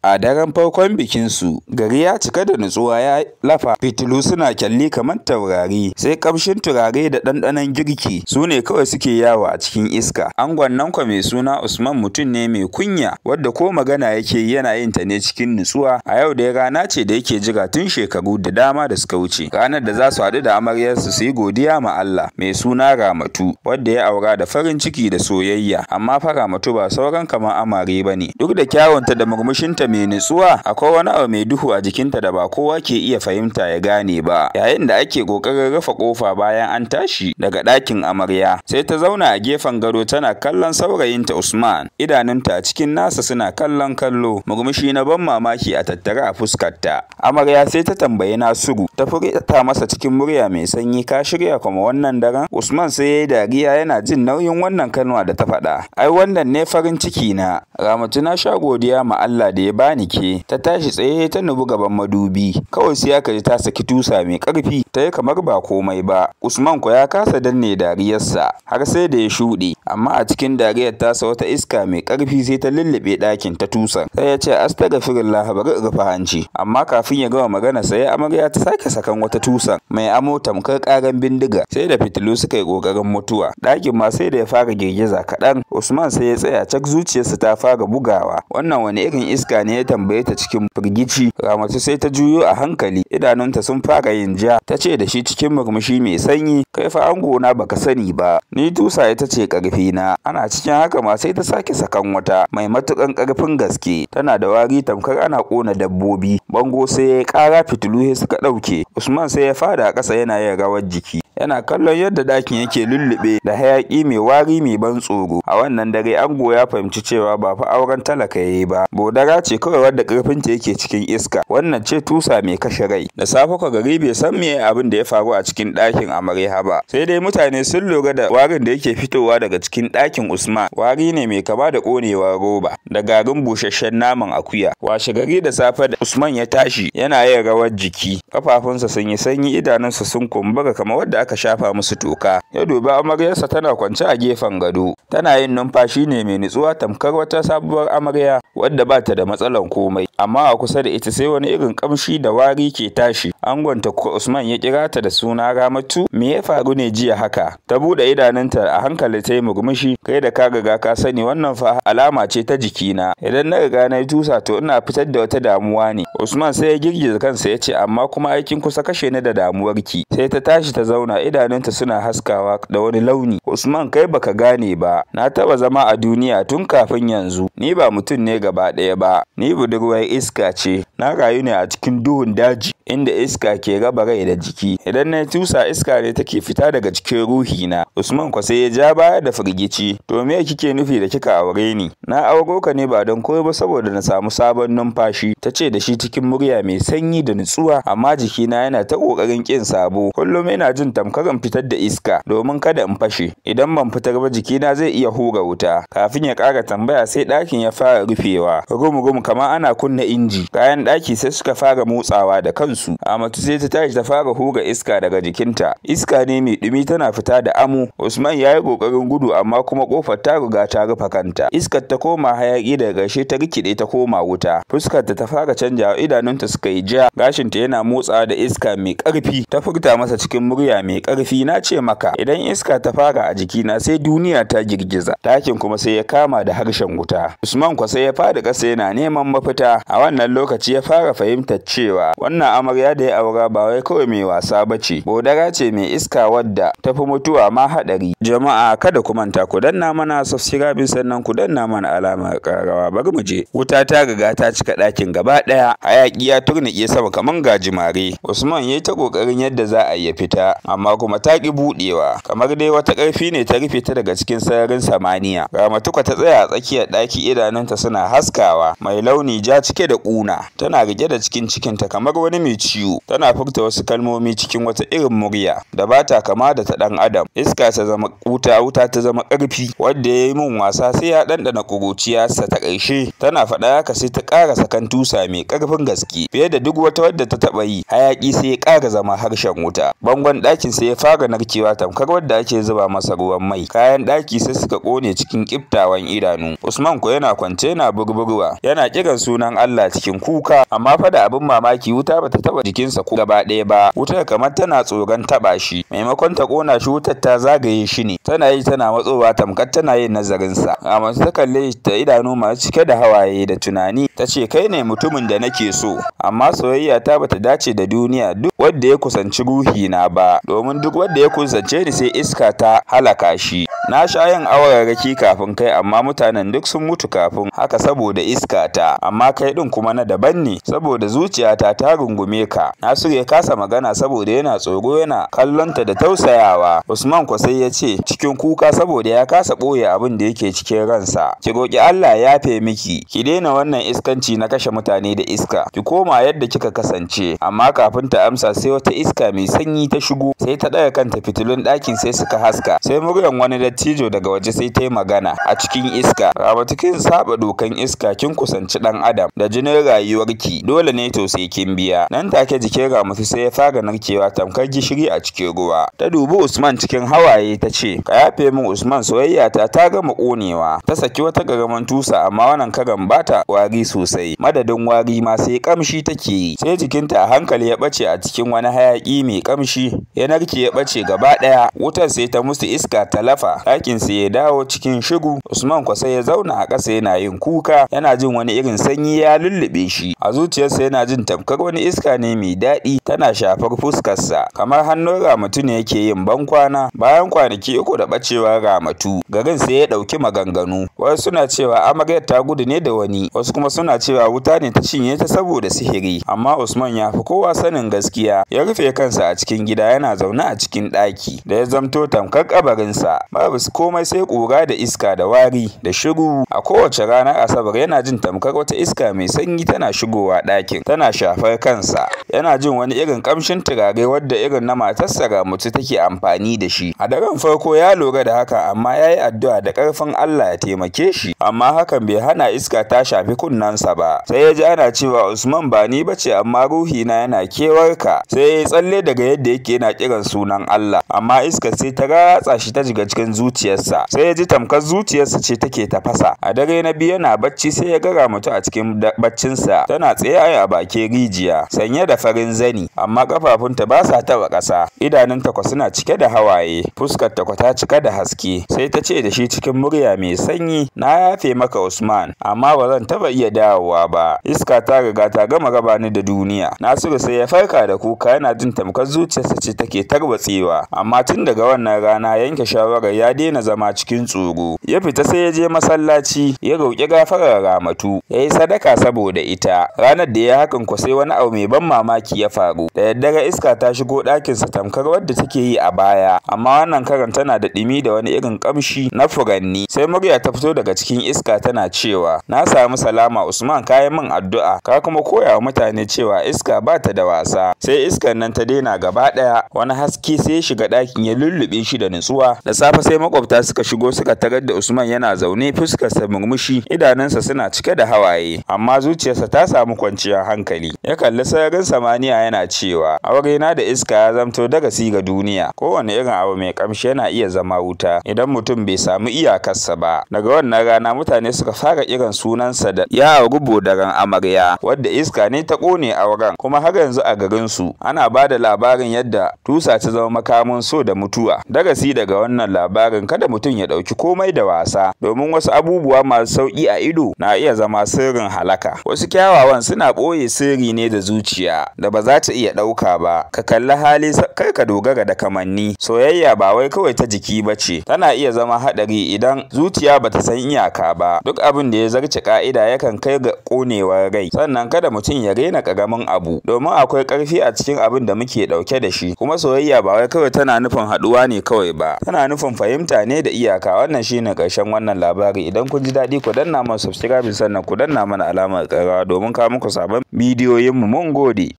A daren farkon bikinsu, gari ya cika da nutsuwa ya lafa, fitilu suna kyalli kamar taurari, sai kamshin turare da ɗanɗanon girki su ne kawai suke yawo a cikin iska. Angon nan kwa mai suna Usman mutum ne mai kunya, wadda ko magana yake yi yana yin ta ne cikin nutsuwa. A yau dai rana ce da yake jira tun shekaru da dama da suka wuce, ranar da za su haɗu da amaryarsu su yi godiya ma Allah, mai suna Ramatu, wadda ya aura da farin ciki da soyayya. Amma fa Ramatu ba sauran kamar amare ba ne. Duk da kyawunta da murmushinta mai nutsuwa, akwai wani abu mai duhu a jikinta da ba kowa ke iya fahimta ya gane ba. Yayin da ake ƙoƙarin rufe ƙofa bayan an tashi daga ɗakin amarya, sai ta zauna a gefen gado tana kallon saurayinta Usman, idanunta a cikin nasa suna kallon kallo, murmushi na ban mamaki a tattare a fuskarta. Amarya sai ta tambayi Nasiru, ta furta masa cikin murya mai sanyi, ka shirya kuma wannan daren? Usman sai ya yi dariya yana jin nauyin wannan kalma da ta faɗa. Ai wannan ne farin ciki na. Ramatu, na sha godiya ma Allah da ya bani ke. Ta tashi tsaye ta nubi gaban madubi. Kawai sai aka ji ta saki tusa mai ƙarfi, ta yi kamar ba komai ba. Usman ko ya kasa danne dariyarsa har sai da ya shuɗe. Amma a cikin dariyar tasa wata iska mai ƙarfi sai ta lullube ɗakin ta tusan. Sai ya ce astaghfirullah, bari in rufe hanci. Amma kafin ya gama magana sai amarya ta sake sakan wata tusan mai amo tamkar ƙaran bindiga. Sai da fitilu suka yi ƙoƙarin mutuwa. Ɗakin ma sai da ya fara girgiza kaɗan. Usman sai ya tsaya cak, zuciyarsa ta fara bugawa. Wannan wani irin iska ne, ya tambaye ta cikin firgici. Ramatu sai ta juyo a hankali, idanunta sun fara yin ja. Ta ce da shi cikin murmushi mai sanyi, kai fa angona baka sani ba, ni tusa ita ce ƙarfi na. Ana cikin haka ma sai ta sake sakan wata mai matukan ƙarfin gaske, tana da wari tamkar ana ƙona dabbobi. Bango sai ya ƙara, fitilu sai suka ɗauke. Usman sai ya fada a ƙasa yana yin rawar jiki, yana kallon yadda ɗakin yake lullube da hayaƙi mai wari mai ban tsoro. A wannan dare ango ya fahimci cewa ba fa auren talaka yayi ba, bodara ce kawai wadda ƙarfinta yake cikin iska. Wannan ce tusa mai kashe rai. Da safe kwa gari bai san meye abin da ya faru a cikin ɗakin amarya ba, sai dai mutane sun lura da warin da yake fitowa daga cikin ɗakin Usman. Wari ne mai kama da ƙonewar roba da garin busasshen naman akuya. Washe gari da safe da Usman ya tashi yana yin rawar jiki, kafafunsa sun yi sanyi, idanunsa sun kumbura kamar wadda aka shafa musu toka. Ya dubi amaryarsa tana kwance a gefen gado, tana yin numfashi ne mai nutsuwa tamkar wata sabuwar amarya wadda ba ta da matsalan komai. Amma a kusa da ita sai wani irin kamshi da wari ke tashi. Angonta ko Usman ya kira ta da suna, Ramatu, me ya faru ne jiya haka? Ta bude idanunta a hankali ta yi murmushi, kai da ka riga ka sani wannan fa alama ce ta jikina. Idan na riga na yi tusa to ina fitar da wata damuwa ne. Usman sai ya girgiza kansa ya ce, amma kuma aikin kusa kashe ni da damuwarki. Sai ta tashi ta zauna, idanunta suna haskawa da wani launi. Usman, kai baka gane ba, na taba zama a duniya tun kafin yanzu. Ni ba mutum ne gaba ɗaya ba, ni budurwar iska ce. Na rayu ne a cikin duhun daji inda iska ke raba rai da jiki. Idan na tusa iska ne take fita daga cikin ruhina. Usman kwa sai ya ja baya da firgici. To me kike nufi da kika aure ni? Na auro ka ne ba don komai ba saboda na samu sabon numfashi, ta ce da shi cikin murya mai sanyi da nutsuwa. Amma jikina yana ta ƙoƙarin ƙin sabo. Kullum ina jin tamkar in fitar da iska domin kada in fashe. Idan ban fitar ba jikina zai iya hura wuta. Kafin ya ƙara tambaya sai ɗakin ya fara rufewa rum-rum kamar ana kunna inji. Kayan ɗaki sai suka fara motsawa da kansu. Amatu sai ta tashi ta fara hura iska daga jikinta. Iska ne mai ɗumi tana fita da amo. Usman ya yi ƙoƙarin gudu amma kuma ƙofar ta riga ta rufe kanta. Iskar ta koma hayaƙi, daga ƙarshe ta rikide ta koma wuta. Fuskarta ta fara canjawa, idanunta suka yi ja, gashinta yana motsawa da iska mai ƙarfi. Ta furta masa cikin murya mai ƙarfi, na ce maka idan iska ta fara a jikina sai duniya ta girgiza. Ɗakin kuma sai ya kama da harshen wuta. Usman kwa sai ya faɗi ƙasa yana neman mafita. A wannan lokaci ya fara fahimtar cewa wannan amarya da ya aura ba wai kawai mai wasa ba ce, bodara ce mai iska wadda ta fi mutuwa ma haɗari. Jama'a, kada ku manta ku danna mana subscribe sannan ku danna mana alamar ƙararrawa. Bari mu je. Wuta ta riga ta cika ɗakin gaba ɗaya, hayaƙi ya turnuƙe sama kaman gajimare. Usman ya yi ta ƙoƙarin yadda za a iya fita, amma kuma ta ƙi buɗewa, kamar dai wata ƙarfi ne ta rufe ta daga cikin sararin samaniya. Ramatu ta tsaya a tsakiyar ɗaki, idanunta suna haskawa mai launi ja cike da ƙuna. Tana riƙe da cikin cikinta kamar wani mai ciwo. Tana furta wasu kalmomi cikin wata irin murya da ba ta kama da ta ɗan adam. Iska ta zama wuta, wuta ta zama ƙarfi. Wanda ya yi min wasa sai ya ɗanɗana ƙuruciyarsa ta ƙarshe. Tana faɗa haka sai ta ƙara sakan tusa mai ƙarfin gaske fiye da duk wata wadda ta taɓa yi. Hayaƙi sai ya ƙara zama harshen wuta. Bangon ɗakin sai ya fara narkewa tamkar wadda ake zuba masa ruwan mai. Kayan ɗaki sai suka ƙone cikin ƙiftawan idanu. Usman ko yana kwance yana kaburburwa, yana kiran sunan Allah cikin kuka. Amma fa da abin mamaki, wuta bata taba jikinsa ko gaba ɗaya ba. Wutar kamar tana tsoron taba shi. Maimakon ta kona shi, wutar ta zagaye shi ne, tana yi tana matsowa tamkar tana yin nazarin sa. Ramatu ta kalle shi da idanu masu cike da hawaye da tunani, ta ce, "Kai ne mutumin da nake so, amma soyayya ta bata dace da duniya duk wanda ya kusanci ruhi na ba, domin duk wanda ya kusance ni sai iska ta halaka shi. Na sha yin auraraki kafin kai, amma mutanen duk sun mutu kafin haka saboda iska ta. Amma kai din kuma na daban ne, saboda zuciyata ta rungume ka." Nasiru ya kasa magana saboda yana tsoro, yana kallonta da tausayawa. Usman ko sai ya ce cikin kuka saboda ya kasa ɓoye abin da yake cikin ransa, "Ki roƙi Allah ya yafe miki, ki daina wannan iskanci na kashe mutane da iska, ki koma yadda kika kasance." Amma kafin ta amsa, sai wata iska mai sanyi ta shigo, sai ta ɗaga kanta, fitilun ɗakin sai suka haska. Sai muryan wani dattijo daga waje sai ta yi magana a cikin iska: "Ramatu, kin saba dokan iska, kin kusanci ɗan adam da jinin rayuwarki, dole ne to sai kin biya." Nan take jikin Ramatu sai ya fara narkewa tamkar gishiri a cikin ruwa. Ta dubi Usman cikin hawaye ta ce, "Ka yafe min Usman, soyayya ta ta gama ƙonewa." Ta saki wata garaman tusa, amma wannan karan bata wari sosai, madadin wari ma sai kamshi take yi. Sai jikinta a hankali ya bace a cikin wani hayaki mai kamshi, ya narke ya bace gaba daya. Wutar sai ta musu, iska ta lafa, ɗakin sai ya dawo cikin shiru. Usman kwa sai ya zauna a ƙasa yana yin kuka, yana jin wani irin sanyi ya lullube shi. A zuciyarsa yana jin tamkar wani iska ne mai daɗi tana shafar fuskarsa, kamar hannun Ramatu ne yake yin bankwana. Bayan kwanaki 3 da ɓacewar Ramatu, garin sai ya ɗauki maganganu. Wasu suna cewa amaryar ta gudu ne da wani, wasu kuma suna cewa wuta ne ta cinye ta saboda sihiri. Amma Usman ya fi kowa sanin gaskiya. Ya rufe kansa a cikin gida, yana zaune a cikin ɗaki da ya zamto tamkar kabarinsa. Babu komai sai ƙura da iska da wari da shiru. A kowace ranar Asabar yana jin tamkar wata iska mai sanyi tana shigowa ɗakin, tana shafar kansa. Yana jin wani irin ƙamshin turare wadda irin na matarsa Ramatu take amfani da shi. A daren farko ya lura da haka, amma ya yi addu'a da ƙarfin Allah ya taimake shi. Amma hakan bai hana iska ta shafi kunnensa ba. Sai ya ji ana cewa, "Usman, ba ni bace, amma ruhina yana kewarka." Sai ya yi tsalle daga yadda yake yana kiran sunan Allah, amma iska sai ta ratsa shi ta shiga cikin zuciyarsa. Sai ya ji tamkar zuciyarsa ce take tafasa. A dare na biyu yana bacci sai ya ga Ramatu a cikin baccinsa, tana tsaye a bakin rijiya sanye da farin zani, amma kafafunta ba sa taɓa ƙasa, idanunta kwa suna cike da hawaye, fuskar ta kwa ta cika da haske. Sai ta ce da shi cikin murya mai sanyi, "Na yafe maka Usman, amma ba zan taɓa iya dawowa ba. Iska ta riga ta gama raba ni da duniya." Nasiru sai ya farka da kuka, yana jin tamkar zuciyarsa ce take tarwatsewa. Amma tun daga wannan rana yanke shawarar ya daina zama cikin tsoro. Ya fita sai ya je masallaci, ya roƙi gafarar Ramatu, ya yi sadaka saboda ita. Ranar da ya hakan ko sai wani abu mai ban mamaki ya faru. Da daddare iska ta shigo ɗakinsa tamkar wadda take yi a baya, amma wannan karan tana da ɗumi da wani irin ƙamshi na furanni. Sai murya ta fito daga cikin iska tana cewa, "Na samu salama Usman, ka yi min addu'a, ka kuma koya wa mutane cewa iska ba ta da wasa." Sai iskar nan ta daina gaba ɗaya. Wani haske sai ya shiga ɗakin ya lullube shi da nutsuwa. Da safe sai makwabta suka shigo suka tarar da Usman yana zaune, fuskarsa murmushi, idanunsa suna cike da hawaye, amma zuciyarsa ta samu kwanciyar hankali. Ya kalli sararin samaniya yana cewa, "Aurena da iska ya zamto darasi ga duniya. Kowane irin abu mai kamshi yana iya zama wuta idan mutum bai samu iyakarsa ba." Daga wannan rana mutane suka fara kiran sunansa da ya auri bodaran amarya, wadda iska ne ta ƙone auren. Kuma har yanzu a garinsu ana ba da labarin yadda tusa ta zama makamin so da mutuwa. Darasi daga wannan labarin: kada mutum ya ɗauki komai da wasa, domin wasu abubuwa masu sauƙi a ido na iya zama sirrin halaka. Wasu kyawawan suna ɓoye sirri ne da zuciya da ba za ta iya ɗauka ba. Ka kalli hali, kar ka dogara da kamanni. Soyayya ba wai kawai ta jiki ba ce, tana iya zama haɗari idan zuciya ba ta san iyaka ba. Duk abin da ya zarce ka'ida yakan kai ga ƙonewar rai. Sannan kada mutum ya rena ƙaramin abu, domin akwai ƙarfi a cikin abin da muke ɗauke da shi. Kuma soyayya ba wai kawai tana nufin haɗuwa ne kawai ba, tana nufin fahimta ne da iyaka. Wannan shine ƙarshen wannan labari. Idan kun ji daɗi, ku danna mana subscribe, sannan ku danna mana alamar ƙararrawa domin kawo muku sabon bidiyoyinmu. Mun gode.